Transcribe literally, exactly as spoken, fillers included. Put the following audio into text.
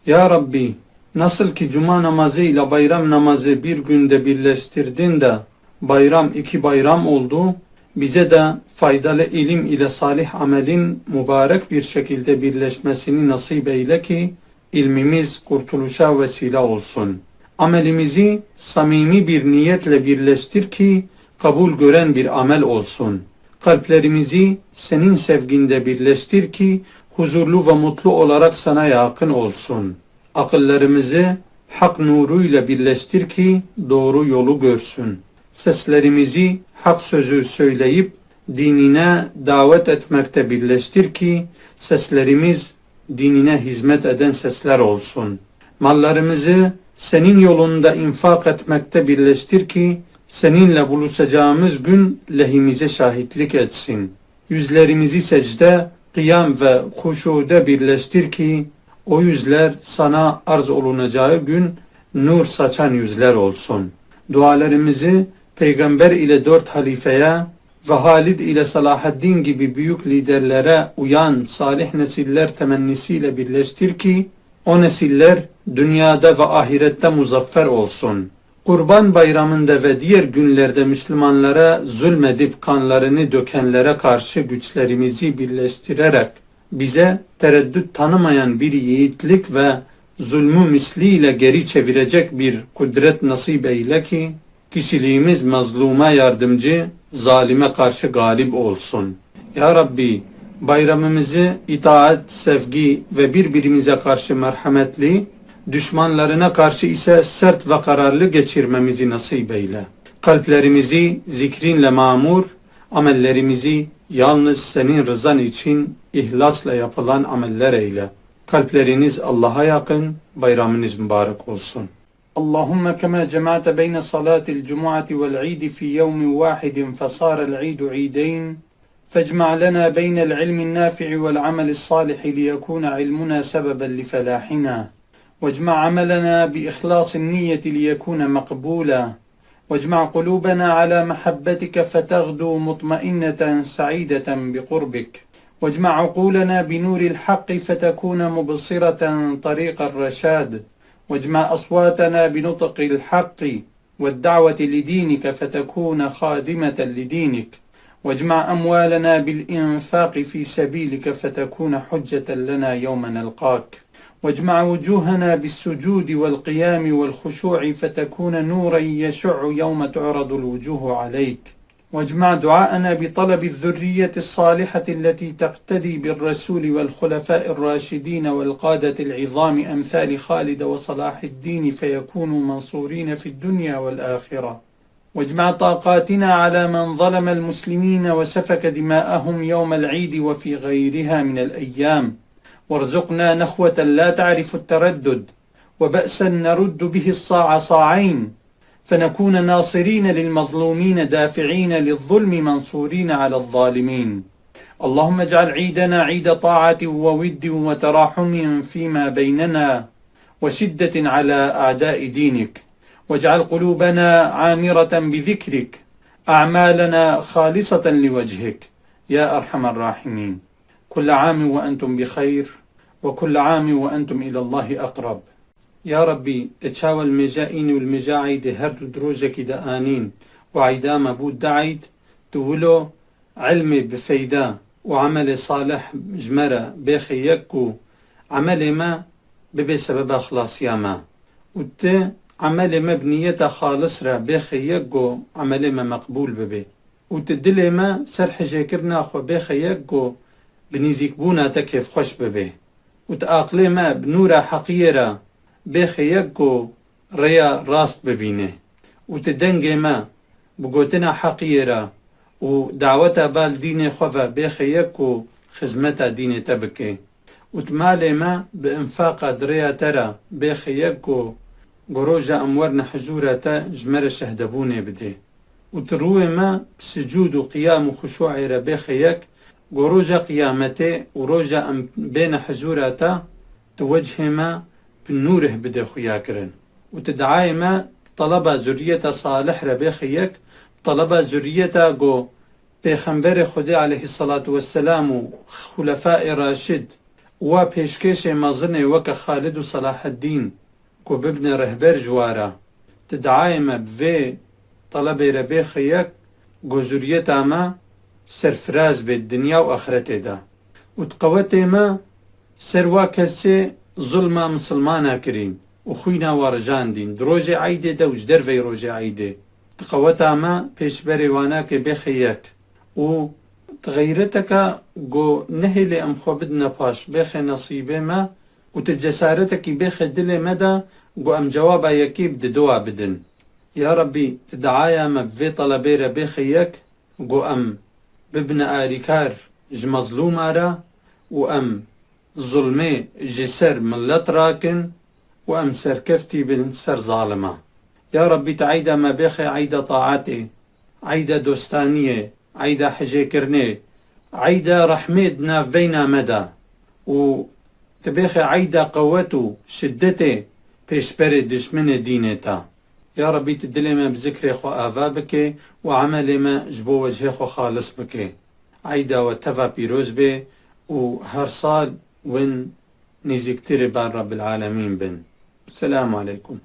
Ya Rabbî, nasıl ki cuma namazı ile bayram namazı bir günde birleştirdin de bayram iki bayram oldu, bize de faydalı ilim ile salih amelin mübarek bir şekilde birleşmesini nasip eyle ki ilmimiz kurtuluşa vesile olsun. Amelimizi samimi bir niyetle birleştir ki kabul gören bir amel olsun. Kalplerimizi senin sevginde birleştir ki huzurlu ve mutlu olarak sana yakın olsun. Akıllarımızı hak nuruyla birleştir ki doğru yolu görsün. Seslerimizi hak sözü söyleyip dinine davet etmekte birleştir ki seslerimiz dinine hizmet eden sesler olsun. Mallarımızı senin yolunda infak etmekte birleştir ki seninle buluşacağımız gün lehimize şahitlik etsin. Yüzlerimizi secde, kıyam ve huşuda birleştir ki o yüzler sana arz olunacağı gün nur saçan yüzler olsun. Dualarımızı Peygamber ile dört halifeye ve Halid ile Salahaddin gibi büyük liderlere uyan salih nesiller temennisiyle birleştir ki o nesiller dünyada ve ahirette muzaffer olsun. Kurban Bayramı'nda ve diğer günlerde Müslümanlara zulmedip kanlarını dökenlere karşı güçlerimizi birleştirerek bize tereddüt tanımayan bir yiğitlik ve zulmü misliyle geri çevirecek bir kudret nasip eyle ki kişiliğimiz mazluma yardımcı, zalime karşı galip olsun. Ya Rabbi, bayramımızı itaat, sevgi ve birbirimize karşı merhametli, düşmanlarına karşı ise sert ve kararlı geçirmemizi nasip eyle. Kalplerimizi zikrinle mamur, amellerimizi yalnız senin rızan için ihlasla yapılan ameller eyle. Kalpleriniz Allah'a yakın, bayramınız mübarek olsun. اللهم كما جمعت بين صلاة الجمعة والعيد في يوم واحد فصار العيد عيدين، فاجمع لنا بين العلم النافع والعمل الصالح ليكون علمنا سببا لفلاحنا، واجمع عملنا بإخلاص النية ليكون مقبولا، واجمع قلوبنا على محبتك فتغدو مطمئنة سعيدة بقربك، واجمع عقولنا بنور الحق فتكون مبصرة طريق الرشاد، واجمع أصواتنا بنطق الحق والدعوة لدينك فتكون خادمة لدينك، واجمع أموالنا بالإنفاق في سبيلك فتكون حجة لنا يوم نلقاك، واجمع وجوهنا بالسجود والقيام والخشوع فتكون نورا يشع يوم تعرض الوجوه عليك، واجمع دعاءنا بطلب الذرية الصالحة التي تقتدي بالرسول والخلفاء الراشدين والقادة العظام أمثال خالد وصلاح الدين فيكونوا منصورين في الدنيا والآخرة. واجمع طاقاتنا على من ظلم المسلمين وسفك دماءهم يوم العيد وفي غيرها من الأيام، وارزقنا نخوة لا تعرف التردد، وبأسا نرد به الصاع صاعين، فنكون ناصرين للمظلومين دافعين للظلم منصورين على الظالمين. اللهم اجعل عيدنا عيد طاعة وود وتراحم فيما بيننا، وشدة على أعداء دينك، واجعل قلوبنا عامرة بذكرك، أعمالنا خالصة لوجهك، يا أرحم الراحمين. كل عام وأنتم بخير، وكل عام وأنتم إلى الله أقرب. Ya Rabbî, te çawa li mêja înî û li mêja eydê her du di rojekî de anîn û eyda me bû du eyd, tu wilo ilmê bi feyda û emelê salih ji me re bêxe yek ku emelê me bibe sebeba xilasiya me û tu emelê me bi niyeta xalis re bêxe yek ku emelê me meqbûl bibe û tu dilê me ser hijêkirina xwe bêxe yek ku bi nîzîkbûna te kêfxweş bibe û tu aqilê me bi nûra heqiyê re bêxe yek ku rêya rast bibîne û tu dengê me bi gotina heqiyê re û daweta bal dînê xwe ve bêxe yek ku xizmeta dînê te bike û tu malê me bi infaqa di rêya te re bêxe yek ku go roja em werine hizûra te ji me re şehdebûnê bide û tu rûyê me bi sicûd û qiyam û xuşûê re bêxe yek, go roja qiyametê û roja em bêne hizûra te, tu wechê me bi nûrih bide xuya kirin û tu diayê me bi teleba zurriyeta salih re bêxe yek, bi teleba zurriyeta go Pêxemberê Xwedê aleyhisselatu vesselam û xulefaê raşid Wa pêşkêşê mezinê weke Xalid û Selaheddîn ku bibne rehber ji wa re. Ti diayê me bi vê telebê re bêxe yek, ku zuriyeta me serfiraz bê di dinya û axretê de. Û di qewetê me ser wa kesê zulma misilmana kirîn û xwîna wa rijandîn di rojê eydê de û ji derveyî rojê eydê. Di qeweta me pêşberê wanakê bêxe yek û di xeyreteke ku nehêlê em xwe bidine paş bêxe nesîbê me û di cesaretekî bêxe dilê me de ku em cewaba yekê bi didowa bidin. Ya Rebbî, di diaya me bi vê telebê re bêxe yek ku em bibine alîkar ji mezlûma re û em zulmê ji ser milet rakin û em serkeftî bin ser zalima. Ya Rebbî, tu eyda me bêxe eyda taetê, eyda dostaniyê, eyda hejêkirinê, eyda rehmê di navbeyna me de û tu bêxe eyda qewet û şiddetê pêşberê dijminê dînê te. Ya Rebbî, tu dilê me bi zikrê xwe ava bike û emelê me ji bo wecihê xwe xalis bike. Eyda we teva pîroz bê û her sal win nêzîktirê ber Rebbil Alemîn bin. Selamu aleykum.